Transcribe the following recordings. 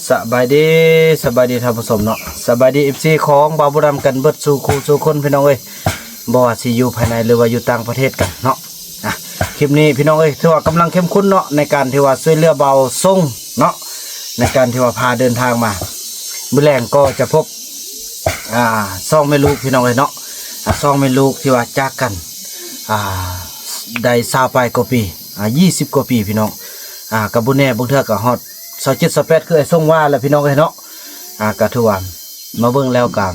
ສະບາຍດີ ສະບາຍດີທ່ານຜູ້ຊົມເນາະ ສະບາຍດີ ເອັຟຊີ ຂອງບ່າວບຸນນຳກັນເບິດສູ່ຄູ່ສູ່ຄົນ ພີ່ນ້ອງເອີຍ ບໍ່ວ່າຊິຢູ່ພາຍໃນ ຫຼືວ່າຢູ່ຕ່າງປະເທດກັນເນາະ. ອ່ະ ຄລິບນີ້ພີ່ນ້ອງເອີຍ ຖືວ່າກຳລັງເຂັ້ມຂຸ້ນເນາະ ໃນການທີ່ວ່າຊ່ວຍເຫຼືອບ່າວຊົງເນາະ ໃນການທີ່ວ່າພາເດີນທາງມາ. ມື້ແລງກໍຈະພົບ ອ່າ ສອງແມ່ລູກ ພີ່ນ້ອງເອີຍເນາະ ອ່າ ສອງແມ່ລູກທີ່ວ່າຈາກກັນ ອ່າ ໄດ້ຊາວປາຍກວ່າປີ ອ່າ ຊາວກວ່າປີ ພີ່ນ້ອງ ອ່າ ກໍບໍ່ແນ່ ບາງເທື່ອກໍຮອດ ຊາວເຈັດ ຊາວແປດ ຄືອ້າຍຊົງວ່າແຫຼະ ພີ່ນ້ອງເອີຍເນາະ. ອ່າ ກໍຖືວ່າມາເບິ່ງແລ້ວກໍ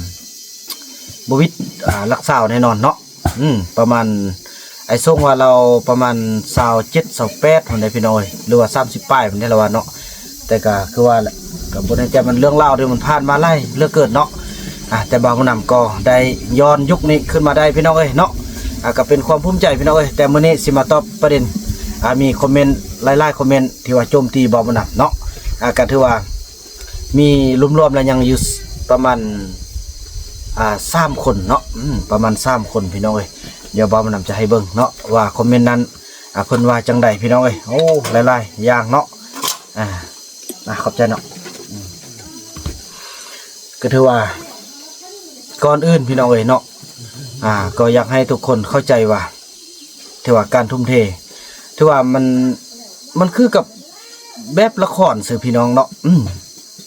ບໍ່ຜິດ ອ່າ ຫຼັກຊາວແນ່ນອນເນາະ. ອືມ ປະມານ ອ້າຍຊົງວ່າລາວປະມານ ຊາວເຈັດ ຊາວແປດ ພຸ້ນໃດ໋ ພີ່ນ້ອງເອີຍ ຫຼືວ່າ ສາມສິບ ປາຍພຸ້ນໃດ໋ລະວ່າເນາະ. ແຕ່ກໍຄືວ່າແຫຼະ ກໍບໍ່ແນ່ໃຈ ມັນເລື່ອງລາວທີ່ມັນຜ່ານມາຫຼາຍເຫຼືອເກີນເນາະ. ອ່າ ແຕ່ບ່າວບຸນນຳກໍໄດ້ຍ້ອນຍຸກນີ້ຂຶ້ນມາໄດ້ ພີ່ນ້ອງເອີຍເນາະ. ອ່າ ກໍເປັນຄວາມພູມໃຈ ພີ່ນ້ອງເອີຍ. ແຕ່ມື້ນີ້ຊິມາຕອບປະເດັນ ອ່າ ມີຄອມເມັນຫຼາຍໆຄອມເມັນ ທີ່ວ່າໂຈມຕີບ່າວບຸນນຳເນາະ. ອ່າ ກໍຖືວ່າມີລວມໆແລ້ວຍັງຢູ່ປະມານ ອ່າ ສາມຄົນເນາະ ອືມ ປະມານສາມຄົນ ພີ່ນ້ອງເອີຍ. ດຽວບ່າວບຸນນຳຈະໃຫ້ເບິ່ງເນາະ ວ່າຄອມເມັນນັ້ນ ອ່າ ເພິ່ນວ່າຈັ່ງໃດ ພີ່ນ້ອງເອີຍ. ໂອ້ ຫຼາຍໆຢ່າງເນາະ. ອ່າ ອ່າ ຂອບໃຈເນາະ. ອືມ ກໍຖືວ່າ ກ່ອນອື່ນ ພີ່ນ້ອງເອີຍເນາະ ອ່າ ກໍຢາກໃຫ້ທຸກຄົນເຂົ້າໃຈວ່າ ຖືວ່າການທຸ່ມເທ ຖືວ່າມັນ ມັນຄືກັບແບບລະຄອນຊື່ ພີ່ນ້ອງເນາະ. ອືມ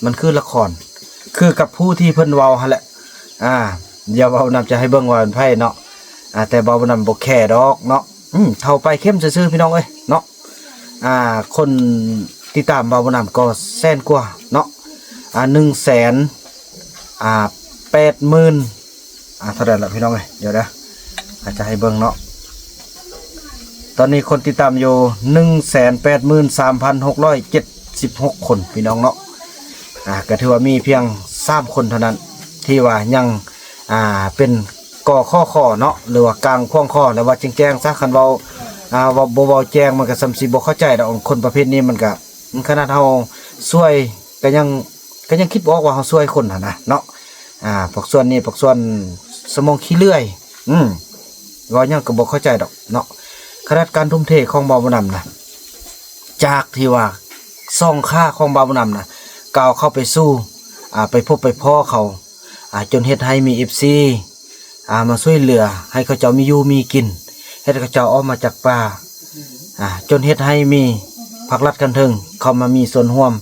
ມັນຄືລະຄອນ ຄືກັບຜູ້ທີ່ເພິ່ນເວົ້າຫັ້ນແຫຼະ. ອ່າ ດຽວບ່າວບຸນນຳຈະໃຫ້ເບິ່ງວ່າເປັນໃຜເນາະ. ອ່າ ແຕ່ບ່າວບຸນນຳບໍ່ແຄດອກເນາະ. ອືມ ເທົ່າປາຍເຂັມຊື່ໆ ພີ່ນ້ອງເອີຍເນາະ. ອ່າ ຄົນຕິດຕາມບ່າວບຸນນຳກໍແສນກວ່າເນາະ. ອ່າ ໜຶ່ງແສນ ອ່າ ແປດໝື່ນ ອ່າ ເທົ່າໃດລະ ພີ່ນ້ອງເອີຍ. ດຽວເດີ ອາດຈະໃຫ້ເບິ່ງເນາະ. ຕອນນີ້ຄົນຕິດຕາມຢູ່ ໜຶ່ງແສນແປດໝື່ນສາມພັນຫົກຮ້ອຍເຈັດສິບຫົກຄົນ ພີ່ນ້ອງເນາະ. ອ່າ ກໍຖືວ່າມີພຽງສາມຄົນເທົ່ານັ້ນ ທີ່ວ່າຍັງ ອ່າ ເປັນ ກໍຂໍຂໍເນາະ ຫຼືວ່າກາງຂວາງຂໍ ແລ້ວເວົ້າແຈ້ງໆຊະ. ຄັນເວົ້າ ອ່າ ເວົ້າ ບໍ່ເວົ້າແຈ້ງ ມັນກໍສ່ຳຊິບໍ່ເຂົ້າໃຈດອກ. ຄົນປະເພດນີ້ມັນກໍ ຂະໜາດເຮົາຊ່ວຍ ກໍຍັງ ກໍຍັງຄິດບໍ່ອອກວ່າເຮົາຊ່ວຍຄົນຫັ້ນນະເນາະ. ອ່າ ພວກສ່ວນນີ້ ພວກສ່ວນສະໝອງຂີ້ເລື່ອຍ ອືມ ເວົ້າຫຍັງກໍບໍ່ເຂົ້າໃຈດອກເນາະ. ຂະໜາດການທຸ່ມເທຂອງບ່າວບຸນນຳນະ ຈາກທີ່ວ່າສອງຂາຂອງບ່າວບຸນນຳນະ ກ້າວເຂົ້າໄປສູ່ ອ່າ ໄປພົບໄປພໍ້ເຂົາ ອ່າ ຈົນເຮັດໃຫ້ມີເອັຟຊີ ອ່າ ມາຊ່ວຍເຫຼືອໃຫ້ເຂົາເຈົ້າມີຢູ່ມີກິນ ເຮັດໃຫ້ເຂົາເຈົ້າອອກມາຈາກປ່າ ອ່າ ຈົນເຮັດໃຫ້ມີພາກລັດຂັ້ນເທິງເຂົ້າມາມີສ່ວນຮ່ວມ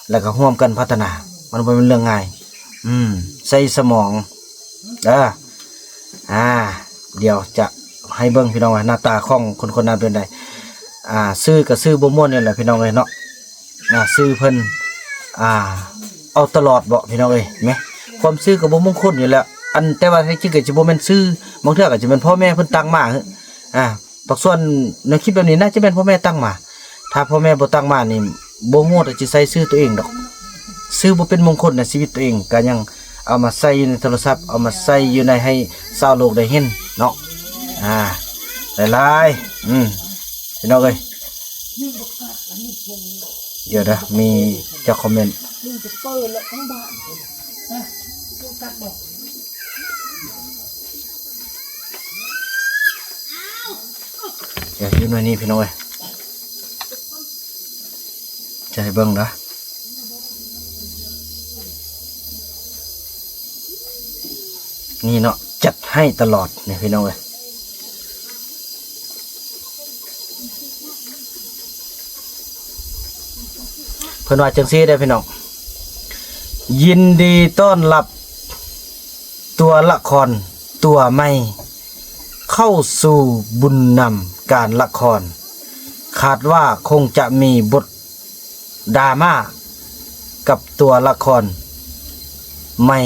ແລ້ວກໍຮ່ວມກັນພັດທະນາ. ມັນບໍ່ແມ່ນເລື່ອງງ່າຍ ອືມ ໃຊ້ສະໝອງເດີ. ອ່າ ດຽວຈະໃຫ້ເບິ່ງ ພີ່ນ້ອງ ວ່າໜ້າຕາຂອງຄົນໆນັ້ນເປັນໃດ. ອ່າ ຊື່ກໍຊື່ບໍ່ມ່ວນນີ້ແຫຼະ ພີ່ນ້ອງເອີຍເນາະ. ອ່າ ຊື່ເພິ່ນ ອ່າ ເອົາຕະຫຼອດເບາະ ພີ່ນ້ອງເອີຍ ແໝ ຄວາມຊື່ກໍບໍ່ມົງຄົນຢູ່ແລ້ວ. ອັນ ແຕ່ວ່າແທ້ຈິງກໍຈະບໍ່ແມ່ນຊື່ ບາງເທື່ອກໍຈະແມ່ນພໍ່ແມ່ເພິ່ນຕັ້ງມາ. ອ່າ ພາກສ່ວນແນວຄິດແບບນີ້ໜ້າຈະແມ່ນພໍ່ແມ່ຕັ້ງມາ. ຖ້າພໍ່ແມ່ບໍ່ຕັ້ງມານີ້ ບໍ່ຮູ້ວ່າຈະໃສ່ຊື່ຕົວເອງດອກ. ຊື່ບໍ່ເປັນມົງຄົນໃນຊີວິດຕົວເອງ ກໍຍັງເອົາມາໃສ່ຢູ່ໃນໂທລະສັບ ເອົາມາໃສ່ຢູ່ໃນ ໃຫ້ຊາວໂລກໄດ້ເຫັນເນາະ. ອ່າ ຫຼາຍໆ ອືມ ພີ່ນ້ອງເອີຍ. ດຽວເດີ ມີຈັກຄອມເມັນ ດຽວຢູ່ໜ່ວຍນີ້ ພີ່ນ້ອງເອີຍ ຈະໃຫ້ເບິ່ງເດີ. ນີ້ເນາະ ຈັດໃຫ້ຕະຫຼອດນີ້ ພີ່ນ້ອງເອີຍ. ເພິ່ນວ່າຈັ່ງຊີ້ເດ້ ພີ່ນ້ອງ, ຍິນດີຕ້ອນຮັບຕົວລະຄອນຕົວໃໝ່ເຂົ້າສູ່ບຸນນຳການລະຄອນ, ຄາດວ່າຄົງຈະມີບົດດຣາມາກັບຕົວລະຄອນໃໝ່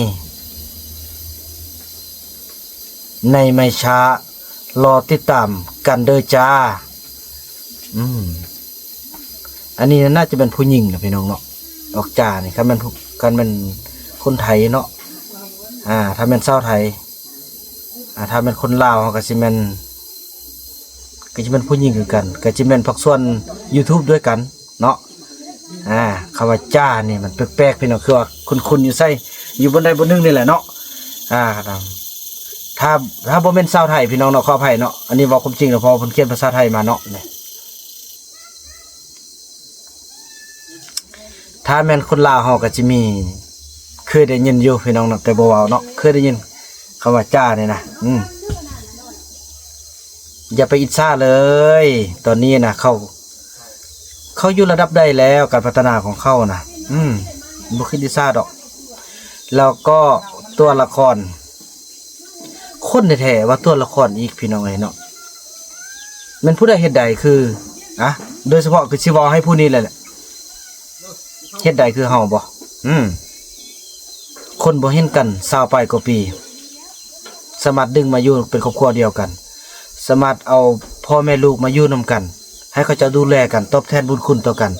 ໃນໄມ່ຊ້າ ລໍຕິດຕາມກັນເດີຈ້າ. ອືມ ອັນນີ້ໜ້າຈະແມ່ນຜູ້ຍິງນະ ພີ່ນ້ອງເນາະ, ອອກຈານີ້ ຄັນແມ່ນ ຄັນແມ່ນຄົນໄທເນາະ, ອ່າ ຖ້າແມ່ນຊາວໄທ, ອ່າ ຖ້າແມ່ນຄົນລາວ ເຮົາກໍຊິແມ່ນ ກໍຈະແມ່ນຜູ້ຍິງຄືກັນ, ກໍຈະແມ່ນພາກສ່ວນ YouTube ດ້ວຍກັນເນາະ. ອ່າ ຄຳວ່າຈ້ານີ້ມັນແປກໆ ພີ່ນ້ອງ, ຄືວ່າຄຸ້ນໆຢູ່ໃສ ຢູ່ບ່ອນໃດບ່ອນໜຶ່ງນີ້ແຫຼະເນາະ. ອ່າ ຖ້າ ຖ້າບໍ່ແມ່ນຊາວໄທ ພີ່ນ້ອງເນາະ, ຂໍອະໄພເນາະ, ອັນນີ້ເວົ້າຄວາມຈິງເນາະ, ເພາະວ່າເພິ່ນຂຽນພາສາໄທມາເນາະ. ນີ້ ຖ້າແມ່ນຄົນລາວເຮົາກໍຊິມີ ເຄີຍໄດ້ຍິນຢູ່ພີ່ນ້ອງເນາະ ແຕ່ບໍ່ເວົ້າເນາະ ເຄີຍໄດ້ຍິນຄຳວ່າຈ້ານີ້ນະ ອືມ ຢ່າໄປອິດສາເລີຍ ຕອນນີ້ນະ ເຂົາ ເຂົາຢູ່ລະດັບໃດແລ້ວ ການພັດທະນາຂອງເຂົານະ ອືມ ບໍ່ຄິດອິດສາດອກ ແລ້ວກໍຕົວລະຄອນ ຄົນແທ້ໆວ່າຕົວລະຄອນອີກ ພີ່ນ້ອງເອີຍເນາະ ແມ່ນຜູ້ໃດເຮັດໄດ້ຄື ອະ ໂດຍສະເພາະຄືຊິເວົ້າໃຫ້ຜູ້ນີ້ແຫຼະ ເຮັດໄດ້ຄືເຮົາບໍ່? ອືມ ຄົນບໍ່ເຫັນກັນຊາວປາຍກວ່າປີ ສາມາດດຶງມາຢູ່ເປັນຄອບຄົວດຽວກັນ ສາມາດເອົາພໍ່ແມ່ລູກມາຢູ່ນຳກັນ ໃຫ້ເຂົາເຈົ້າດູແລກັນ ຕອບແທນບຸນຄຸນຕໍ່ກັນ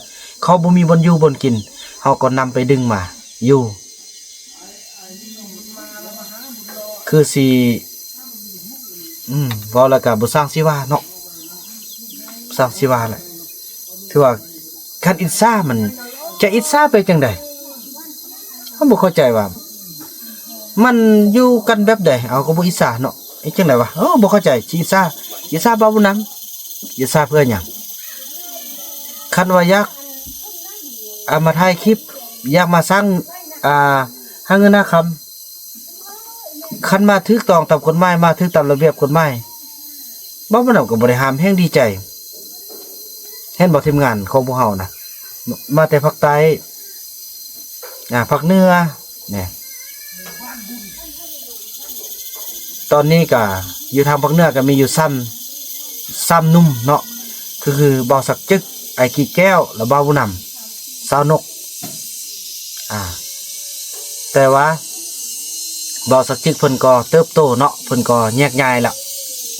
ເຂົາບໍ່ມີບ່ອນຢູ່ບ່ອນກິນ ເຮົາກໍນຳໄປດຶງມາຢູ່ ຄືຊິ ອືມ ເວົ້າແລ້ວກໍບໍ່ຊ່າງຊິວ່າເນາະ ຊ່າງຊິວ່າແຫຼະ ຖືວ່າຄັນອິດສາມັນ ຈະອິດສາໄປຈັ່ງໃດ? ເຮົາບໍ່ເຂົ້າໃຈວ່າ ມັນຢູ່ກັນແບບໃດ ເຮົາກໍບໍ່ອິດສາເນາະ ເຮັດຈັ່ງໃດວະ? ເອີ ບໍ່ເຂົ້າໃຈ ຊິອິດສາ ອິດສາບ່າວບຸນນຳ ອິດສາເພື່ອຫຍັງ? ຄັນວ່າຢາກ ອ່າ ມາຖ່າຍຄລິບ ຢາກມາສ້າງ ອ່າ ຫາເງິນຫາຄຳ ຄັນມາຖືກຕ້ອງຕາມກົດໝາຍ ມາຖືກຕາມລະບຽບກົດໝາຍ ບ່າວບຸນນຳກໍບໍ່ໄດ້ຫ້າມ ແຮ່ງດີໃຈ ເຫັນບໍ່ ທີມງານຂອງພວກເຮົານະ ມາແຕ່ພາກໃຕ້ ອ່າ ພາກເໜືອ ນີ້ ຕອນນີ້ກະຢູ່ທາງພາກເໜືອກະມີຢູ່ສາມ ສາມໜຸ່ມເນາະ ຄື ຄືບ່າວສັກຈຶກ ອ້າຍກີແກ້ວ ແລະ ບ່າວບຸນນຳ ຊາວນົກ ອ່າ ແຕ່ວ່າບ່າວສັກຈຶກເພິ່ນກໍເຕີບໂຕເນາະ ເພິ່ນກໍແຍກຍ້າຍລະ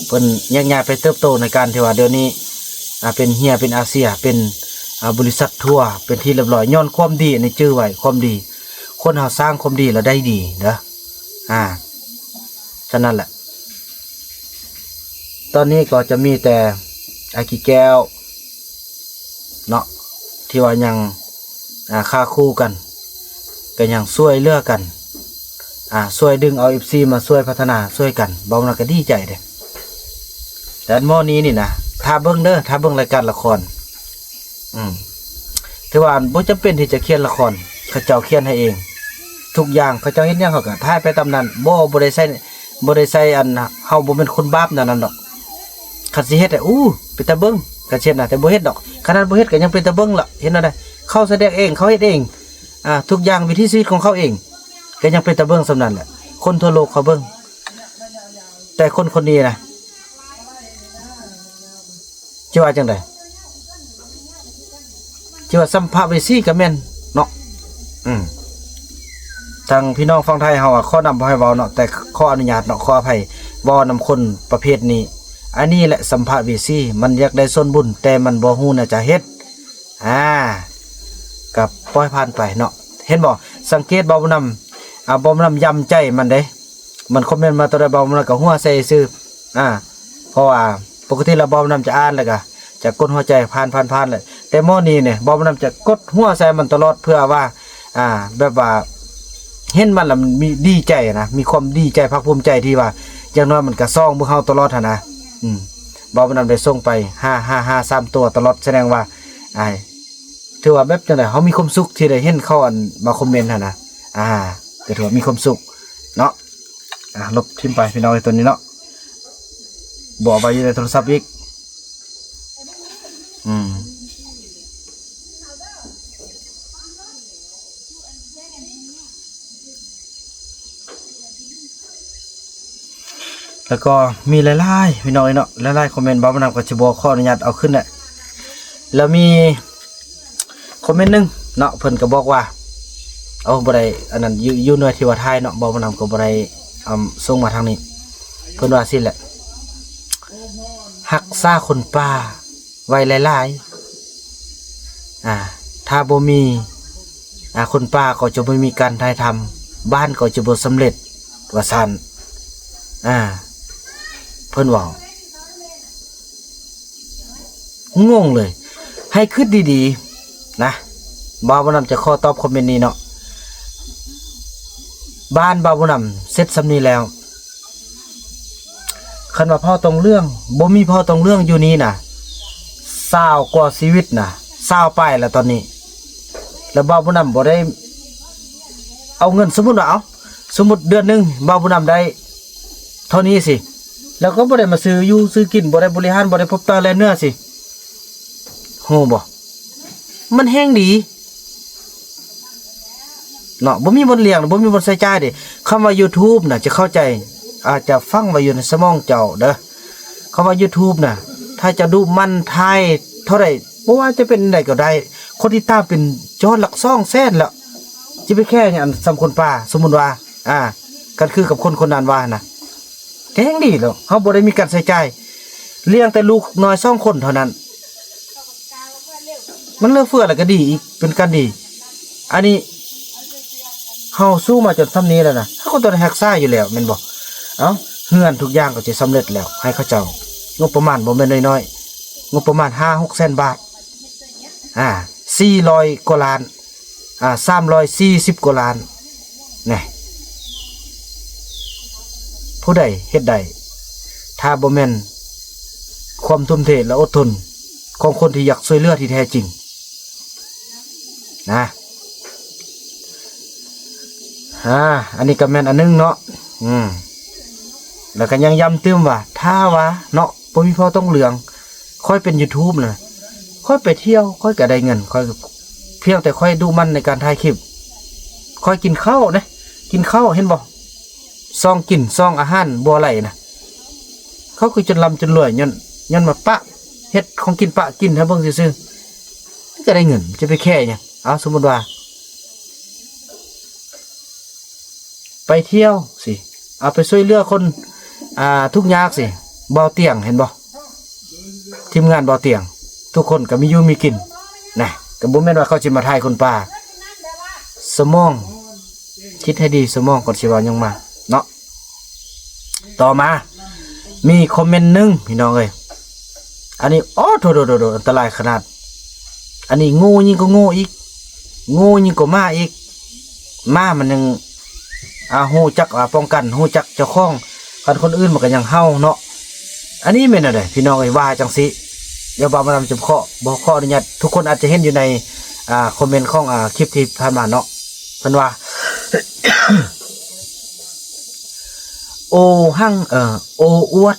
ເພິ່ນແຍກຍ້າຍໄປເຕີບໂຕໃນການທີ່ວ່າດຽວນີ້ ອ່າ ເປັນເຮຍ ເປັນອາເຊຍ ເປັນ ອ່າ ບໍລິສັດທົວ ເປັນທີ່ລຽບຮ້ອຍ ຍ້ອນຄວາມດີ ອັນນີ້ຈື່ໄວ້ ຄວາມດີ ຄົນເຮົາສ້າງຄວາມດີແລ້ວໄດ້ດີເດີ ອ່າ ສະນັ້ນແຫຼະ ຕອນນີ້ກໍຈະມີແຕ່ອ້າຍກີແກ້ວເນາະ ທີ່ວ່າຍັງ ອ່າ ຄາຄູ່ກັນ ກໍຍັງຊ່ວຍເຫຼືອກັນ ອ່າ ຊ່ວຍດຶງເອົາເອັຟຊີມາຊ່ວຍພັດທະນາຊ່ວຍກັນ ເວົ້ານຳກໍດີໃຈເດ້ ແຕ່ໝໍນີ້ນີ້ນະ ຖ້າເບິ່ງເດີ ຖ້າເບິ່ງລາຍການລະຄອນ ອືມ ຖືວ່າບໍ່ຈຳເປັນທີ່ຈະຂຽນລະຄອນ ເຂົາເຈົ້າຂຽນໃຫ້ເອງ ທຸກຢ່າງ ເຂົາເຈົ້າເຮັດຫຍັງເຂົາກໍຖ່າຍໄປຕາມນັ້ນ ບໍ່ ບໍ່ໄດ້ໃສ່ ບໍ່ໄດ້ໃສ່ ອັນ ເຮົາບໍ່ແມ່ນຄົນບາບແນວນັ້ນດອກ ຄັນຊິເຮັດ ໂອ້ ເປັນຕາເບິ່ງ ຄັນຊິເຮັດນະ ແຕ່ບໍ່ເຮັດດອກ ຂະໜາດບໍ່ເຮັດກໍຍັງເປັນຕາເບິ່ງລະ ເຫັນແນວໃດ ເຂົາສະແດງເອງ ເຂົາເຮັດເອງ ອ່າ ທຸກຢ່າງ ວິຖີຊີວິດຂອງເຂົາເອງ ກໍຍັງເປັນຕາເບິ່ງສ່ຳນັ້ນແຫຼະ ຄົນທົ່ວໂລກເຂົາເບິ່ງ ແຕ່ຄົນຄົນນີ້ນະ ຊິວ່າຈັ່ງໃດ? ຊິວ່າສຳພະເວສີກໍແມ່ນເນາະ ອືມ ທາງພີ່ນ້ອງຝັ່ງໄທເຮົາອະ ຂໍນຳບໍ່ໃຫ້ເວົ້າເນາະ ແຕ່ຂໍອະນຸຍາດເນາະ ຂໍອະໄພ ເວົ້ານຳຄົນປະເພດນີ້ ອັນນີ້ແຫຼະສຳພະເວສີ ມັນຢາກໄດ້ສ່ວນບຸນ ແຕ່ມັນບໍ່ຮູ້ແນວຈະເຮັດ ອ່າ ກໍປ່ອຍຜ່ານໄປເນາະ ເຫັນບໍ່? ສັງເກດບ່າວບຸນນຳ ອ່າ ບ່າວບຸນນຳຢຳໃຈມັນເດ້ ມັນຄອມເມັນມາຕົວໃດ ບ່າວບຸນນຳກໍຫົວໃສ່ຊື່ ອ່າ ເພາະວ່າປົກກະຕິແລ້ວບ່າວບຸນນຳຈະອ່ານ ແລ້ວກໍຈະກົດຫົວໃຈຜ່ານໆໆ ແຫຼະ ແຕ່ໝໍນີ້ນີ້ ບ່າວບຸນນຳຈະກົດຫົວໃສ່ມັນຕະຫຼອດ ເພື່ອວ່າ ອ່າ ແບບວ່າເຫັນມັນແລ້ວມີດີໃຈນະ ມີຄວາມດີໃຈພາກພູມໃຈທີ່ວ່າ ຢ່າງໜ້ອຍມັນກໍສ່ອງເບິ່ງເຮົາຕະຫຼອດຫັ້ນນະ ອືມ ບ່າວບຸນນຳໄດ້ສົ່ງໄປຫ້າຫ້າຫ້າສາມຕົວຕະຫຼອດ ສະແດງວ່າ ອ່າ ຖືວ່າແບບຈັ່ງໃດ ເຮົາມີຄວາມສຸກທີ່ໄດ້ເຫັນເຂົາ ອັນ ມາຄອມເມັນຫັ້ນນະ ອ່າ ກໍຖືວ່າມີຄວາມສຸກເນາະ ອ່າ ລົບຖິ້ມໄປພີ່ນ້ອງເອີຍ ຕົວນີ້ເນາະ ບໍ່ເອົາໄວ້ຢູ່ໃນໂທລະສັບອີກ ອືມ ແລ້ວກໍມີຫຼາຍໆ ພີ່ນ້ອງເອີຍເນາະ ຫຼາຍໆຄອມເມັນ ບ່າວບຸນນຳກໍຊິບໍ່ຂໍອະນຸຍາດເອົາຂຶ້ນແຫຼະ ແລ້ວມີຄອມເມັນໜຶ່ງເນາະ ເພິ່ນກໍບອກວ່າ ເອົາ ບໍ່ໄດ້ ອັນນັ້ນ ຢູ່ ຢູ່ໜ່ວຍທີ່ວ່າຖ່າຍເນາະ ບ່າວບຸນນຳກໍບໍ່ໄດ້ ອາ ສົ່ງມາທາງນີ້ ເພິ່ນວ່າຊີ້ແຫຼະ ຮັກສາຄົນປ່າໄວ້ຫຼາຍໆ ອ່າ ຖ້າບໍ່ມີ ອ່າ ຄົນປ່າກໍຈະບໍ່ມີການຖ່າຍທຳ ບ້ານກໍຈະບໍ່ສຳເລັດ ວ່າຊັ້ນ ອ່າ ເພິ່ນເວົ້າ ງົງເລີຍ ໃຫ້ຄິດດີໆ ນະ ບ່າວບຸນນຳຈະຂໍຕອບຄອມເມັນນີ້ເນາະ ບ້ານບ່າວບຸນນຳເສັດສ່ຳນີ້ແລ້ວ ຄັນວ່າເຜົ່າຕົງເຫຼືອງ ບໍ່ມີເຜົ່າຕົງເຫຼືອງຢູ່ນີ້ນະ ຊາວກວ່າຊີວິດນະ ຊາວປາຍແລ້ວຕອນນີ້ ແຕ່ບ່າວບຸນນຳບໍ່ໄດ້ເອົາເງິນ ສົມມຸດວ່າ ເອົາ ສົມມຸດເດືອນໜຶ່ງບ່າວບຸນນຳໄດ້ເທົ່ານີ້ຊິ ແລ້ວກໍບໍ່ໄດ້ມາຊື້ຢູ່ຊື້ກິນ ບໍ່ໄດ້ບໍລິຫານ ບໍ່ໄດ້ພົບປະແລ່ນເນື້ອຊິ ຮູ້ບໍ່? ມັນແຮງດີເນາະ ບໍ່ມີບ່ອນລ່ຽງ ບໍ່ມີບ່ອນໃຊ້ຈ່າຍເດ້. ຄຳວ່າ YouTube ນະ ຈະເຂົ້າໃຈ ອາດຈະຝັງໄວ້ຢູ່ໃນສະໝອງເຈົ້າເດີ. ຄຳວ່າ YouTube ນະ ຖ້າເຈົ້າດຸໝັ່ນຖ່າຍເທົ່າໃດ ບໍ່ວ່າຈະເປັນໃດກໍໄດ້ ຄົນຕິດຕາມເປັນຍອດຫຼັກສອງແສນແລ້ວ ຈະໄປແຄ່ຫຍັງສ່ຳຄົນປ່າ ສົມມຸດວ່າ ອາ ຄັນຄືກັບຄົນຄົນນັ້ນວ່ານະ ແຮງດີແລ້ວ ເຮົາບໍ່ໄດ້ມີການໃຊ້ຈ່າຍ ລ້ຽງແຕ່ລູກນ້ອຍສອງຄົນເທົ່ານັ້ນ ມັນເຫຼືອເຟືອແລ້ວກໍດີອີກ ເປັນການດີ. ອັນນີ້ເຮົາສູ້ມາຈົນສ່ຳນີ້ແລ້ວນະ ເຮົາກໍຕ້ອງໄດ້ຮັກສາຢູ່ແລ້ວແມ່ນບໍ່? ເອົ້າ ເຮືອນທຸກຢ່າງກໍຈະສຳເລັດແລ້ວ ໃຫ້ເຂົາເຈົ້າ ງົບປະມານບໍ່ແມ່ນນ້ອຍໆ ງົບປະມານຫ້າຫົກແສນບາດ ອາ ສີ່ຮ້ອຍກວ່າລ້ານ ອາ ສາມຮ້ອຍສີ່ສິບກວ່າລ້ານ ແນ່ ຜູ້ໃດເຮັດໄດ້ ຖ້າບໍ່ແມ່ນຄວາມທຸ່ມເທ ແລະ ອົດທົນຂອງຄົນທີ່ຢາກຊ່ວຍເຫຼືອທີ່ແທ້ຈິງນະ ອາ ອັນນີ້ກໍແມ່ນອັນໜຶ່ງເນາະ ອືມ ແລ້ວກໍຍັງຢ້ຳຕື່ມວ່າ ຖ້າວ່າເນາະ ບໍ່ມີພໍ່ຕົງເຫຼືອງ ຂ້ອຍເປັນ YouTube ນະ ຂ້ອຍໄປທ່ຽວ ຂ້ອຍກໍໄດ້ເງິນ ຂ້ອຍ ພຽງແຕ່ຂ້ອຍດຸໝັ່ນໃນການຖ່າຍຄລິບ ຂ້ອຍກິນເຂົ້າເດ້ ກິນເຂົ້າ ເຫັນບໍ່ ຊອງກິນ ຊອງອາຫານບໍ່ໄຫຼນະ ເຂົາຄືຈົນລ່ຳຈົນລວຍ ຍ້ອນ ຍ້ອນມາປະ ເຮັດຂອງກິນປະກິນໃຫ້ເບິ່ງຊື່ໆ ມັນກໍໄດ້ເງິນ ຈະໄປແຄ່ຫຍັງ? ເອົາ ສົມມຸດວ່າ ໄປທ່ຽວຊິ ເອົາໄປຊ່ວຍເຫຼືອຄົນ ອ່າ ທຸກຍາກຊິ ບ່າວຕຽງເຫັນບໍ່? ທີມງານບ່າວຕຽງ ທຸກຄົນກໍມີຢູ່ມີກິນນະ ກໍບໍ່ແມ່ນວ່າເຂົາຊິມາຖ່າຍຄົນປ່າ ສະໝອງ ຄິດໃຫ້ດີສະໝອງກ່ອນຊິເວົ້າຫຍັງມາເນາະ. ຕໍ່ມາມີຄອມເມັນໜຶ່ງພີ່ນ້ອງເອີຍ ອັນນີ້ ໂອ້ ໂຖໆໆ ອັນຕະລາຍຂະໜາດ ອັນນີ້ໂງ່ຍິ່ງກວ່າໂງ່ອີກ ໂງ່ຍິ່ງກວ່າໝາອີກ ໝາມັນຍັງ ອ່າ ຮູ້ຈັກ ອ່າ ປ້ອງກັນ ຮູ້ຈັກເຈົ້າຂອງ ຄັນຄົນອື່ນມັນກໍຍັງເຫົ່າເນາະ. ອັນນີ້ແມ່ນແນວໃດພີ່ນ້ອງເອີຍ ວ່າຈັ່ງຊີ້ ດຽວບ່າວມານຳຈະຂໍ ຂໍອະນຸຍາດ ທຸກຄົນອາດຈະເຫັນຢູ່ໃນ ອ່າ ຄອມເມັນຂອງ ອ່າ ຄລິບທີ່ຜ່ານມາເນາະ ເພິ່ນວ່າ ໂອຫັງ ເອີ ໂອອວດ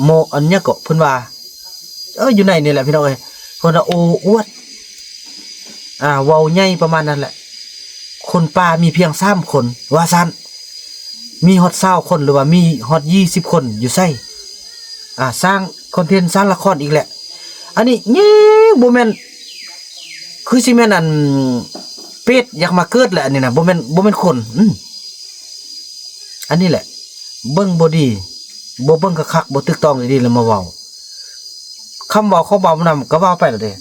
ໂມ ອັນຫຍັງເກາະ ເພິ່ນວ່າ ເອີ ຢູ່ໃນນີ້ແຫຼະພີ່ນ້ອງເອີຍ ເພິ່ນວ່າໂອອວດ ອ່າ ເວົ້າໃຫຍ່ປະມານນັ້ນແຫຼະ ຄົນປ່າມີພຽງສາມຄົນ ວ່າຊັ້ນ ມີຮອດຊາວຄົນ ຫຼືວ່າມີຮອດຊາວຄົນຢູ່ໃສ? ອ່າ ສ້າງຄອນເທັນ ສ້າງລະຄອນອີກແຫຼະ ອັນນີ້ແຍງບໍ່ແມ່ນ ຄືຊິແມ່ນອັນເປດຢາກມາເກີດແຫຼະ ອັນນີ້ນະ ບໍ່ແມ່ນ ບໍ່ແມ່ນຄົນ ອື ອັນນີ້ແຫຼະ ເບິ່ງບໍ່ດີ ບໍ່ເບິ່ງຄັກໆ ບໍ່ຖືກຕ້ອງດີໆ ແລ້ວມາເວົ້າ ຄຳເວົ້າຂອງບ່າວບຸນນຳກໍເວົ້າໄປແລ້ວເດ້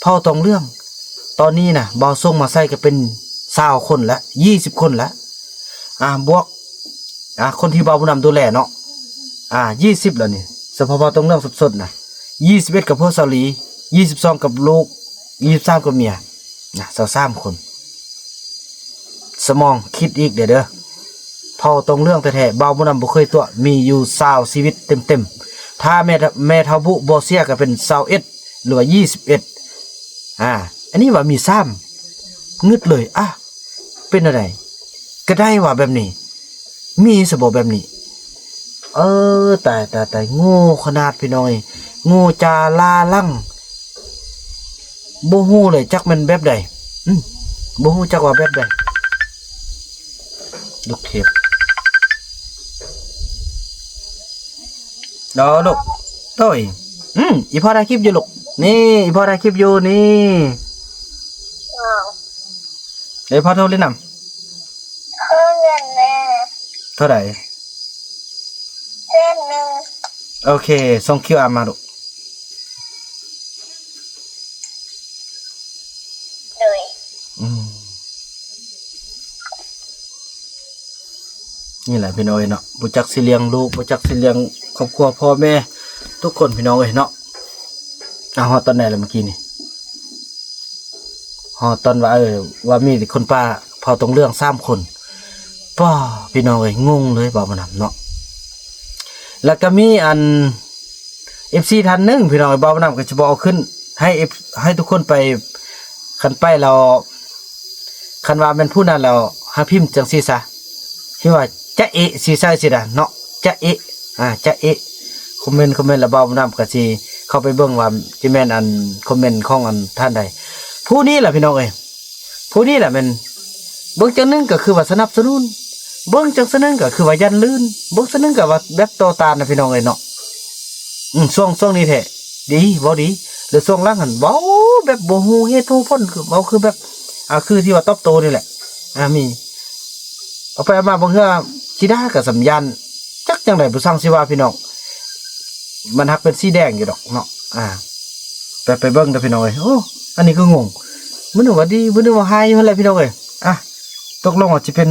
ເຜົ່າຕອງເຫຼືອງ ຕອນນີ້ນະ ບ່າວສົ່ງມາໃສ່ກໍເປັນຊາວຄົນລະ ຊາວຄົນລະ ອ່າ ບວກ ອ່າ ຄົນທີ່ບ່າວບຸນນຳດູແລເນາະ ອ່າ ຊາວລະນີ້ ສະເພາະເຜົ່າຕອງເຫຼືອງສົດໆນະ ຊາວເອັດກັບຜົວສາວລີ ຊາວສອງກັບລູກ ຊາວສາມກັບເມຍ ນະ ຊາວສາມຄົນ ສະໝອງຄິດອີກແດ່ເດີ ເຜົ່າຕົງເຫຼືອງແທ້ໆ ບ່າວບຸນນຳບໍ່ເຄີຍຕົວະ ມີຢູ່ຊາວຊີວິດເຕັມໆ ຖ້າແມ່ ແມ່ເຖົ້າບຸບໍ່ເສຍກໍເປັນຊາວເອັດ ຫຼືວ່າຊາວເອັດ ອ່າ ອັນນີ້ວ່າມີສາມ ງຶດເລີຍ ອ່າ ເປັນແນວໃດ ກໍໄດ້ວ່າແບບນີ້ ມີຊະບໍ່ແບບນີ້ ເອີ ຕາຍ ຕາຍ ຕາຍ ໂງ່ຂະໜາດ ພີ່ນ້ອງເອີຍ ໂງ່ຈາລ້າຫຼັງ ບໍ່ຮູ້ເລີຍຈັກແມ່ນແບບໃດ ອື ບໍ່ຮູ້ຈັກວ່າແບບໃດ ລູກເທບ ເດີລູກ ໂອ້ຍ ອື ອີພໍ່ຖ່າຍຄລິບຢູ່ລູກ ນີ້ ອີພໍ່ຖ່າຍຄລິບຢູ່ ນີ້ ເອີ ອີພໍ່ໂທຫຼິ້ນນຳ ຂໍເງິນແດ່ ເທົ່າໃດ? ແສນໜຶ່ງ ໂອເຄ ສົ່ງຄິວອາມາລູກ ໂດຍ ອືມ ນີ້ແຫຼະພີ່ນ້ອງເອີຍເນາະ ບໍ່ຈັກຊິລ້ຽງລູກ ບໍ່ຈັກຊິລ້ຽງຄອບຄົວພໍ່ແມ່ ທຸກຄົນພີ່ນ້ອງເອີຍເນາະ ເອົາ ຮອດຕອນໃດລະເມື່ອກີ້ນີ້? ຮອດຕອນວ່າ ເອີ ວ່າມີຄົນປ່າເຜົ່າຕົງເຫຼືອງສາມຄົນ ປ້າ ພີ່ນ້ອງເອີຍ ງົງເລີຍ ເວົ້າມານຳເນາະ ແລ້ວກໍມີອັນ ເອັຟຊີ ທ່ານໜຶ່ງ ພີ່ນ້ອງເອີຍ ເວົ້າມານຳກໍຈະບໍ່ເອົາຂຶ້ນ ໃຫ້ ເອັຟ ໃຫ້ທຸກຄົນໄປ ຄັນໄປແລ້ວ ຄັນວ່າແມ່ນຜູ້ນັ້ນແລ້ວ ໃຫ້ພິມຈັ່ງຊີ້ຊະ ພິມວ່າ ຈະເອະ ຊີ້ຊະ ຊີ້ນະເນາະ ຈະເອະ ອາ ຈະເອະ ຄອມເມັນ ຄອມເມັນ ແລ້ວບ່າວບຸນນຳກໍຊິເຂົ້າໄປເບິ່ງວ່າ ຈະແມ່ນອັນ ຄອມເມັນຂອງອັນທ່ານໃດ. ຜູ້ນີ້ລະພີ່ນ້ອງເອີຍ ຜູ້ນີ້ລະແມ່ນ ເບິ່ງຈັ່ງໜຶ່ງກໍຄືວ່າສະໜັບສະໜູນ ເບິ່ງຈັ່ງໜຶ່ງກໍຄືວ່າຢ້ານລື່ນ ເບິ່ງຈັ່ງໜຶ່ງກໍວ່າແບບຕໍ່ຕ້ານນະພີ່ນ້ອງເອີຍເນາະ. ອືມ ຊ່ວງ ຊ່ວງນີ້ແທ້ ດີ ເວົ້າດີ ແລ້ວຊ່ວງຫຼັງຫັ້ນເວົ້າແບບບໍ່ຮູ້ເຫດຮູ້ຜົນ ຄືເວົ້າຄືແບບ ອ່າ ຄືທີ່ວ່າຕອບໂຕ້ນີ້ແຫຼະ ອ່າ ມີ ເອົາໄປເອົາມາບາງເທື່ອຂີ້ດ່າກໍສຳຢ້ານ ຈັກຈັ່ງໃດບໍ່ຊ່າງຊິວ່າພີ່ນ້ອງ ມັນຮັກເປັນສີແດງຢູ່ດອກເນາະ ອ່າ ໄປ ໄປເບິ່ງເດີພີ່ນ້ອງເອີຍ. ໂອ້ ອັນນີ້ກໍງົງ ມື້ໜຶ່ງວ່າດີ ມື້ໜຶ່ງວ່າຮ້າຍຢູ່ຫັ້ນແຫຼະພີ່ນ້ອງເອີຍ. ອ່ະ ຕົກລົງວ່າຊິເປັນ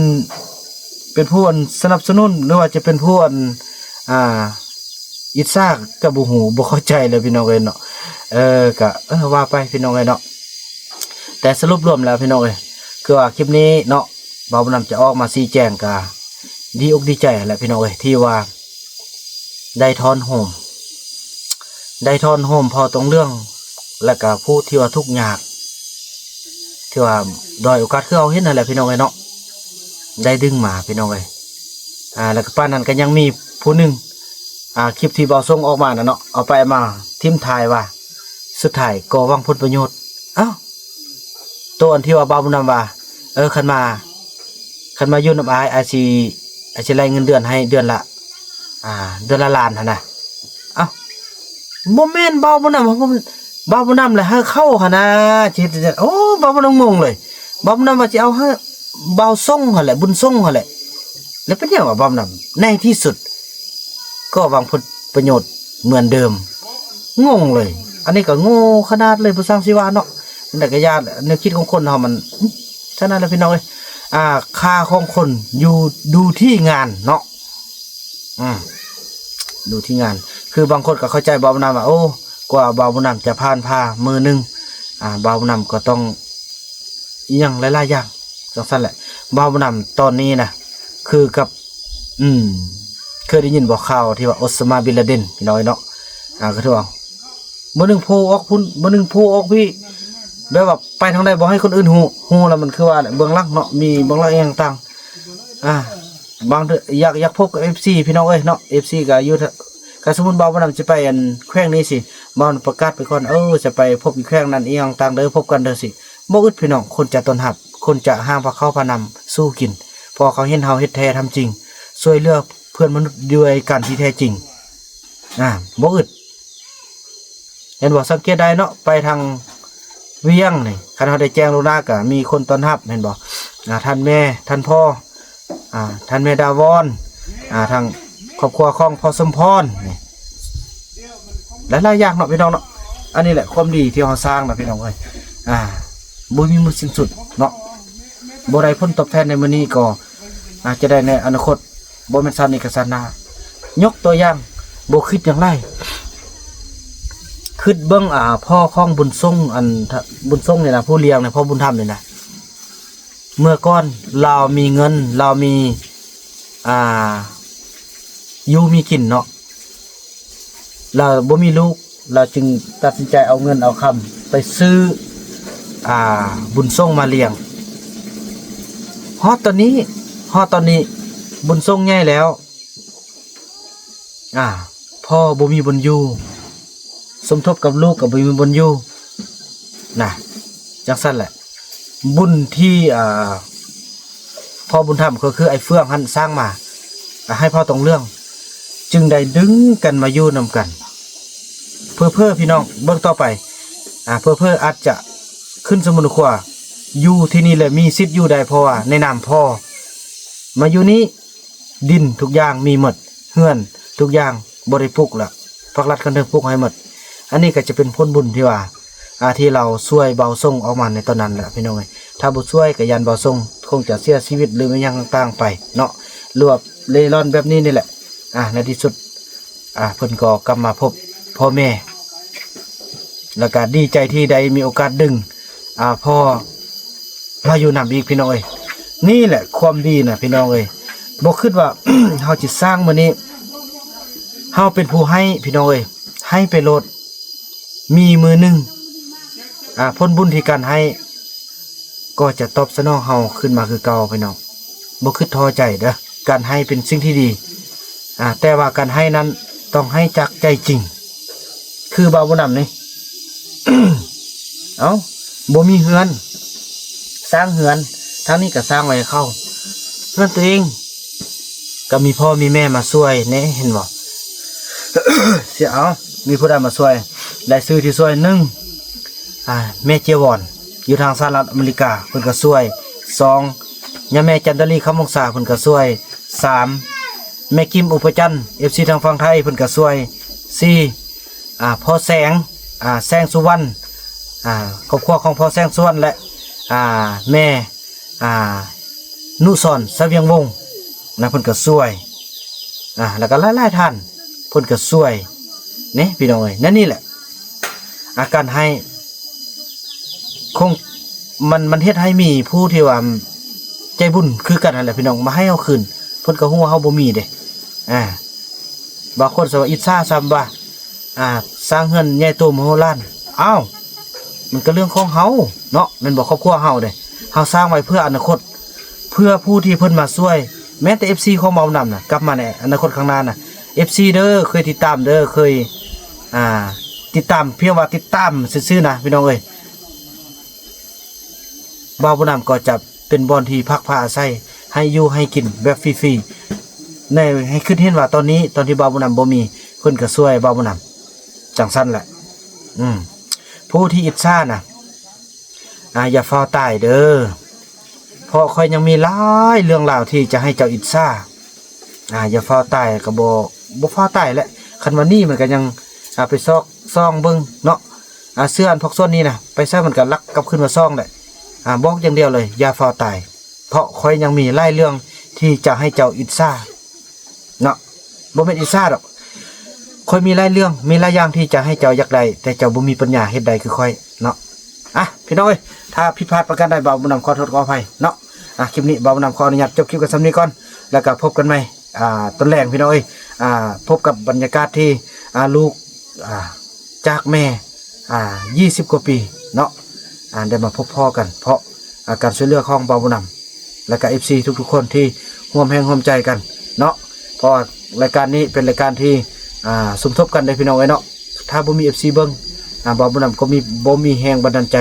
ເປັນຜູ້ອັນສະໜັບສະໜູນ ຫຼືວ່າຈະເປັນຜູ້ອັນ ອ່າ ອິດສາ ກໍບໍ່ຮູ້ ບໍ່ເຂົ້າໃຈເລີຍພີ່ນ້ອງເອີຍເນາະ. ເອີ ກະ ເອີ ວ່າໄປພີ່ນ້ອງເອີຍເນາະ. ແຕ່ສະຫຼຸບລວມແລ້ວພີ່ນ້ອງເອີຍ ຄືວ່າຄລິບນີ້ເນາະ ບ່າວບຸນນຳຈະອອກມາຊີ້ແຈງ ກະດີອົກດີໃຈຫັ້ນແຫຼະພີ່ນ້ອງເອີຍ ທີ່ວ່າໄດ້ທ້ອນໂຮມ ໄດ້ທ້ອນໂຮມພໍ່ຕົງເຫຼືອງ ແລະກະຜູ້ທີ່ວ່າທຸກຍາກ ທີ່ວ່າດ້ອຍໂອກາດ ຄືເຮົາເຫັນຫັ້ນແຫຼະພີ່ນ້ອງເອີຍເນາະ ໄດ້ດຶງມາພີ່ນ້ອງເອີຍ. ອ່າ ແລ້ວກໍປານນັ້ນກໍຍັງມີຜູ້ໜຶ່ງ ອ່າ ຄລິບທີ່ບ່າວຊົງອອກມານະເນາະ ເອົາໄປເອົາມາຖິ້ມທ້າຍວ່າ ສຸດທ້າຍກໍຫວັງຜົນປະໂຫຍດ. ອ້າວ ໂຕອັນທີ່ວ່າບ່າວບຸນນຳວ່າ ເອີ ຄັນມາ ຄັນມາຢູ່ນຳອ້າຍ ອ້າຍຊິ ອ້າຍຊິໄລ່ເງິນເດືອນໃຫ້ເດືອນລະ ອ່າ ເດືອນລະລ້ານຫັ້ນນະ. ເອົ້າ ບໍ່ແມ່ນບ່າວບຸນນຳ ບ່າວບຸນນຳແຫຼະໃຫ້ເຂົ້າຫັ້ນນະ ຊິເຮັດຈັ່ງໃດ? ໂອ້ ບ່າວບຸນນຳງົງເລີຍ ບ່າວບຸນນຳວ່າຊິເອົາໃຫ້ບ່າວຊົງຫັ້ນແຫຼະ ບຸນຊົງຫັ້ນແຫຼະ ແລ້ວເປັນຫຍັງວ່າບ່າວບຸນນຳ ໃນທີ່ສຸດກໍຫວັງຜົນປະໂຫຍດເໝືອນເດີມ ງົງເລີຍ. ອັນນີ້ກໍໂງ່ຂະໜາດເລີຍ ບໍ່ຊ່າງຊິວ່າເນາະ ແຕ່ກໍຢ່າ ແນວຄິດຂອງຄົນເຮົາມັນ ສະນັ້ນແຫຼະພີ່ນ້ອງເອີຍ ອ່າ ຄ່າຂອງຄົນຢູ່ ຢູ່ທີ່ງານເນາະ. ອືມ ຢູ່ທີ່ງານ ຄືບາງຄົນກໍເຂົ້າໃຈບ່າວບຸນນຳວ່າ ໂອ້ ກວ່າບ່າວບຸນນຳຈະຜ່ານຜ່າມື້ໜຶ່ງ ອ່າ ບ່າວບຸນນຳກໍຕ້ອງອີ່ຫຍັງຫຼາຍໆຢ່າງ ຈັ່ງຊັ້ນແຫຼະ. ບ່າວບຸນນຳຕອນນີ້ນະ ຄືກັບ ອືມ ເຄີຍໄດ້ຍິນບໍ່ຂ່າວທີ່ວ່າໂອຊາມາ ບິນລາເດັນ ພີ່ນ້ອງເນາະ ອ່າ ກໍຖືວ່າ ມື້ໜຶ່ງໂພອອກພຸ້ນ ມື້ໜຶ່ງໂພອອກພີ້ ແບບວ່າໄປທາງໃດບໍ່ໃຫ້ຄົນອື່ນຮູ້ ຮູ້ແລ້ວມັນຄືວ່າແຫຼະ ເບື້ອງຫຼັງເນາະ ມີເບື້ອງຫຼັງອີ່ຫຍັງຕ່າງ ອ່າ ບາງເທື່ອຢາກ ຢາກພົບກັບເອັຟຊີພີ່ນ້ອງເອີຍເນາະ ເອັຟຊີກໍຢູ່ ຄັນສົມມຸດບ່າວບຸນນຳຊິໄປອັນແຂວງນີ້ຊິ ບ່າວປະກາດໄປກ່ອນ ເອີ ຈະໄປພົບຢູ່ແຂວງນັ້ນອີ່ຫຍັງຕ່າງເດີ ພົບກັນເດີຊິ ບໍ່ອຶດພີ່ນ້ອງ ຄົນຈະຕ້ອນຮັບ ຄົນຈະຫາພາເຂົ້າພານ້ຳສູ່ກິນ ເພາະເຂົາເຫັນເຮົາເຮັດແທ້ທຳຈິງ ຊ່ວຍເຫຼືອເພື່ອນມະນຸດດ້ວຍກັນທີ່ແທ້ຈິງ ອ່າ ບໍ່ອຶດ. ເຫັນບໍ່ ສັງເກດໄດ້ເນາະ ໄປທາງວຽງນີ້ ຄັນເຮົາໄດ້ແຈ້ງລ່ວງໜ້າກໍມີຄົນຕ້ອນຮັບ ເຫັນບໍ່ ອ່າ ທ່ານແມ່ ທ່ານພໍ່ ອ່າ ທ່ານແມ່ດາວອນ ອ່າ ທາງຄອບຄົວຂອງພໍ່ສົມພອນນີ້ ຫຼາຍໆຢ່າງເນາະພີ່ນ້ອງເນາະ. ອັນນີ້ແຫຼະຄວາມດີທີ່ເຮົາສ້າງນະພີ່ນ້ອງເອີຍ ອ່າ ບໍ່ມີມື້ສິ້ນສຸດເນາະ ບໍ່ໄດ້ຜົນຕອບແທນໃນມື້ນີ້ກໍ ອາດຈະໄດ້ໃນອະນາຄົດ ບໍ່ແມ່ນຊາດນີ້ກໍຊາດໜ້າ. ຍົກຕົວຢ່າງ ບໍ່ຄິດຫຍັງຫຼາຍ ຄິດເບິ່ງ ອ່າ ພໍ່ຂອງບຸນຊົງ ອັນ ບຸນຊົງນີ້ນະ ຜູ້ລ້ຽງນະ ພໍ່ບຸນທຳນີ້ນະ ເມື່ອກ່ອນລາວມີເງິນ ລາວມີ ອ່າ ຢູ່ມີກິນເນາະ ລາວບໍ່ມີລູກ ລາວຈຶ່ງຕັດສິນໃຈເອົາເງິນເອົາຄຳໄປຊື້ ອ່າ ບຸນຊົງມາລ້ຽງ. ຮອດຕອນນີ້ ຮອດຕອນນີ້ບຸນຊົງໃຫຍ່ແລ້ວ ອ່າ ພໍ່ບໍ່ມີບ່ອນຢູ່ ສົມທົບກັບລູກກໍບໍ່ມີບ່ອນຢູ່ນະ ຈັ່ງຊັ້ນແຫຼະ. ບຸນທີ່ ອ່າ ພໍ່ບຸນທຳກໍຄືອ້າຍເຟືອງຫັ້ນສ້າງມາໃຫ້ພໍ່ຕົງເຫຼືອງ ຈຶ່ງໄດ້ດຶງກັນມາຢູ່ນຳກັນ. ເຜີໆ ພີ່ນ້ອງເບິ່ງຕໍ່ໄປ ອ່າ ເຜີໆອາດຈະຂຶ້ນສະໝຸນຄວາ ຢູ່ທີ່ນີ້ແຫຼະ ມີສິດຢູ່ໄດ້ ເພາະວ່າໃນນາມພໍ່ມາຢູ່ນີ້ ດິນທຸກຢ່າງມີໝົດ ເຮືອນທຸກຢ່າງບໍ່ໄດ້ປຸກລະ ພາກລັດຄັນເທິງປຸກໃຫ້ໝົດ. ອັນນີ້ກໍຈະເປັນຜົນບຸນທີ່ວ່າ ອ່າ ທີ່ລາວຊ່ວຍບ່າວຊົງອອກມາໃນຕອນນັ້ນແຫຼະພີ່ນ້ອງເອີຍ. ຖ້າບໍ່ຊ່ວຍກໍຢ້ານບ່າວຊົງຄົງຈະເສຍຊີວິດ ຫຼື ແມ່ນຫຍັງຕ່າງໆໄປເນາະ ຫຼືວ່າເລ່ລ່ອນແບບນີ້ນີ້ແຫຼະ. ອ່າ ໃນທີ່ສຸດ ອ່າ ເພິ່ນກໍກັບມາພົບພໍ່ແມ່ ແລ້ວກໍດີໃຈທີ່ໄດ້ມີໂອກາດດຶງ ອ່າ ພໍ່ມາຢູ່ນຳອີກ ພີ່ນ້ອງເອີຍ. ນີ້ແຫຼະຄວາມດີນະ ພີ່ນ້ອງເອີຍ. ບໍ່ຄິດວ່າ ເຮົາຊິສ້າງມື້ນີ້ ເຮົາເປັນຜູ້ໃຫ້ ພີ່ນ້ອງເອີຍ ໃຫ້ໄປໂລດ. ມີມື້ໜຶ່ງ ອ່າ ຜົນບຸນທີ່ການໃຫ້ ກໍຈະຕອບສະໜອງເຮົາຂຶ້ນມາຄືເກົ່າພີ່ນ້ອງ. ບໍ່ຄິດທໍ້ໃຈເດີ້, ການໃຫ້ເປັນສິ່ງທີ່ດີ, ອາ, ແຕ່ວ່າການໃຫ້ນັ້ນຕ້ອງໃຫ້ຈາກໃຈຈິງ. ຄືບ່າວບຸນນຳນີ້ ເອົ້າ ບໍ່ມີເຮືອນ, ສ້າງເຮືອນ, ທາງນີ້ກໍສ້າງໄວ້ໃຫ້ເຂົາ, ເຮືອນຕົວເອງກໍມີພໍ່ມີແມ່ມາຊ່ວຍແດ່ ເຫັນບໍ່? ເສຍເອົາ ມີຜູ້ໃດມາຊ່ວຍ? ລາຍຊື່ທີ່ຊ່ວຍ ໜຶ່ງ ອາ ແມ່ເຈຍວອນ ຢູ່ທາງສະຫະລັດອາເມລິກາ ເພິ່ນກໍຊ່ວຍ, ສອງ ຍາແມ່ຈັນດາລີ ຄຳວົງສາ ເພິ່ນກໍຊ່ວຍ, ສາມ ແມ່ກິມ ອຸປະຈັນ ເອັຟຊີ ທາງຝັ່ງໄທ ເພິ່ນກໍຊ່ວຍ, ສີ່ ອາ ພໍ່ແສງ ອາ ແສງສຸວັນ ອາ ຄອບຄົວຂອງພໍ່ແສງສຸວັນ ແລະ ອາ ແມ່ ອາ ນຸສອນ ສະຫວຽງວົງນະ ເພິ່ນກໍຊ່ວຍ ອາ ແລ້ວກໍຫຼາຍໆທ່ານເພິ່ນກໍຊ່ວຍເນ ພີ່ນ້ອງເອີຍ. ນັ້ນນີ້ແຫຼະ ອາ ການໃຫ້ ຄົງ ມັນ ມັນເຮັດໃຫ້ມີຜູ້ທີ່ວ່າໃຈບຸນຄືກັນຫັ້ນແຫຼະ ພີ່ນ້ອງ ມາໃຫ້ເຮົາຄືນ, ເພິ່ນກໍຮູ້ວ່າເຮົາບໍ່ມີເດ້. ອາ ບາງຄົນສະວ່າອິດສາຊ້ຳວ່າ ອາ ສ້າງເຮືອນໃຫຍ່ໂຕມະໂຫລານ. ອ້າວ ມັນກໍເລື່ອງຂອງເຮົາເນາະ ແມ່ນບໍ່? ຄອບຄົວເຮົາເດ້ ເຮົາສ້າງໄວ້ເພື່ອອະນາຄົດ ເພື່ອຜູ້ທີ່ເພິ່ນມາຊ່ວຍ, ແມ້ແຕ່ເອັຟຊີຂອງບ່າວບຸນນຳນະ ກັບມາໃນອະນາຄົດຂ້າງໜ້ານະ. ເອັຟຊີເດີ ເຄີຍຕິດຕາມເດີ ເຄີຍ ອາ ຕິດຕາມ ພຽງວ່າຕິດຕາມຊື່ໆນະ ພີ່ນ້ອງເອີຍ. ບ່າວບຸນນຳກໍຈະເປັນບ່ອນທີ່ພັກພາອາໄສ ໃຫ້ຢູ່ໃຫ້ກິນແບບຟຣີໆ ໃນ ໃຫ້ຄິດເຫັນວ່າຕອນນີ້ ຕອນທີ່ບ່າວບຸນນຳບໍ່ມີ ເພິ່ນກໍຊ່ວຍບ່າວບຸນນຳ ຈັ່ງຊັ້ນແຫຼະ. ອືມ ຜູ້ທີ່ອິດສານະ ອາ ຢ່າຟ້າວຕາຍເດີ ເພາະຂ້ອຍຍັງມີຫຼາຍເລື່ອງລາວທີ່ຈະໃຫ້ເຈົ້າອິດສາ. ອາ ຢ່າຟ້າວຕາຍ ກໍບໍ່ ບໍ່ຟ້າວຕາຍແຫຼະ. ຄັນວ່າໜີມັນກໍຍັງ ອາ ໄປຊອກສ່ອງເບິ່ງເນາະ. ອາ ເສື້ອອັນພວກສ່ວນນີ້ນະ ໄປໃສມັນກໍລັກກັບຄືນມາຊ່ອງແຫຼະ. ອາ ບອກຢ່າງດຽວເລີຍ ຢ່າຟ້າວຕາຍ ເພາະຂ້ອຍຍັງມີຫຼາຍເລື່ອງທີ່ຈະໃຫ້ເຈົ້າອິດສາເນາະ. ບໍ່ແມ່ນອິດສາດອກ ຂ້ອຍມີຫຼາຍເລື່ອງ ມີຫຼາຍຢ່າງທີ່ຈະໃຫ້ເຈົ້າຢາກໄດ້ ແຕ່ເຈົ້າບໍ່ມີປັນຍາເຮັດໄດ້ຄືຂ້ອຍເນາະ. ອາ ພີ່ນ້ອງເອີຍ ຖ້າຜິດພາດປະການໃດ ບ່າວບຸນນຳຂໍໂທດຂໍອະໄພເນາະ. ອາ ຄລິບນີ້ບ່າວບຸນນຳຂໍອະນຸຍາດຈົບຄລິບກັນສ່ຳນີ້ກ່ອນ ແລ້ວກໍພົບກັນໃໝ່ ອາ ຕອນແລງ ພີ່ນ້ອງເອີຍ. ອາ ພົບກັບບັນຍາກາດທີ່ ອາ ລູກ ອາ ຈາກແມ່ ອາ ຊາວກວ່າປີເນາະ ອາ ໄດ້ມາພົບພໍ້ກັນ ເພາະ ອາ ການຊ່ວຍເຫຼືອຂອງບ່າວບຸນນຳ ແລະກະເອັຟຊີທຸກໆຄົນທີ່ຮ່ວມແຮງຮ່ວມໃຈກັນເນາະ. ເພາະວ່າລາຍການນີ້ເປັນລາຍການທີ່ ອາ ສົມທົບກັນເດ້ພີ່ນ້ອງເອີຍເນາະ. ຖ້າບໍ່ມີເອັຟຊີເບິ່ງ ອາ ບ່າວບຸນນຳກໍມີ ບໍ່ມີແຮງບັນດານໃຈ,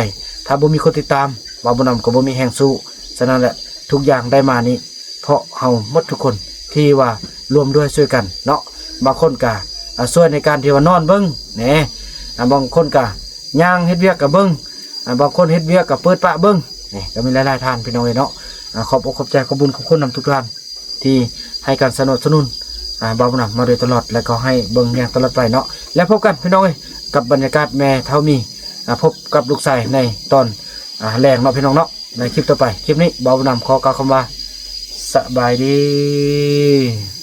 ຖ້າບໍ່ມີຄົນຕິດຕາມ ບ່າວບຸນນຳກໍບໍ່ມີແຮງສູ້. ສະນັ້ນແຫຼະ ທຸກຢ່າງໄດ້ມານີ້ ເພາະເຮົາໝົດທຸກຄົນທີ່ວ່າລວມດ້ວຍຊ່ວຍກັນເນາະ. ບາງຄົນກະ ອາ ຊ່ວຍໃນການທີ່ວ່ານອນເບິ່ງແດ່ ອາ ບາງຄົນກະຍ່າງເຮັດວຽກກະເບິ່ງ ອາ ບາງຄົນເຮັດວຽກກະເປີດປະເບິ່ງແດ່ ກໍມີຫຼາຍໆທ່ານພີ່ນ້ອງເອີຍເນາະ. ອາ ຂອບອົກຂອບໃຈ ຂອບບຸນຂອບຄຸນນຳທຸກທ່ານທີ່ໃຫ້ການສະໜັບສະໜູນ ອາ ບ່າວບຸນນຳມາໂດຍຕະຫຼອດ ແລະກໍໃຫ້ເບິ່ງຢ່າງຕະຫຼອດໄປເນາະ. ແລະພົບກັນພີ່ນ້ອງເອີຍ ກັບບັນຍາກາດແມ່ເຖົ້າມີ ອາ ພົບກັບລູກຊາຍໃນຕອນ ອາ ແລງເນາະ ພີ່ນ້ອງເນາະ. ໃນຄລິບຕໍ່ໄປ ຄລິບນີ້ບ່າວບຸນນຳຂໍກ່າວຄຳວ່າ ສະບາຍດີ.